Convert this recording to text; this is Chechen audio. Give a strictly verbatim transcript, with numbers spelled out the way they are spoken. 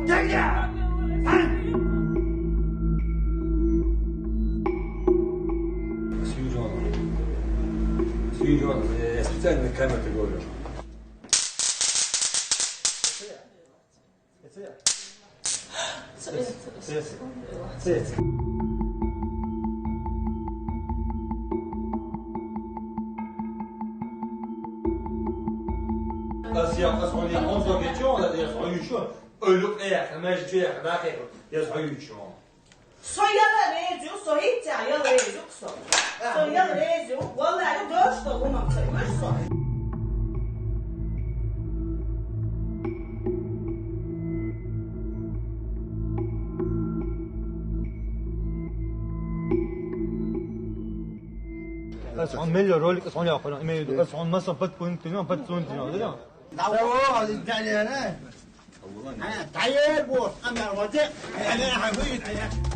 Дядя! Ань! Серьёзно. Серьёзно. Я специально камеру говорю. Аз я, аз он я, он зо гечо, он я, аз он ещё. Ölüp eýäk, mejbur eýäk, nähili? Ýaz hoýuçum. Soýalar eýju, soýitja ýal eýju, so. Soýal eýju, walla, ýa döş de gumam soýmuş so. Son milli rolik, son ýapylan, ime, son masa pat puin tino, pat sun tino, diýýär. Dawo, Italiýana. Ha, taýýar bol, Ömer hoja. Ýa, ýa, ha, bu Italiýa.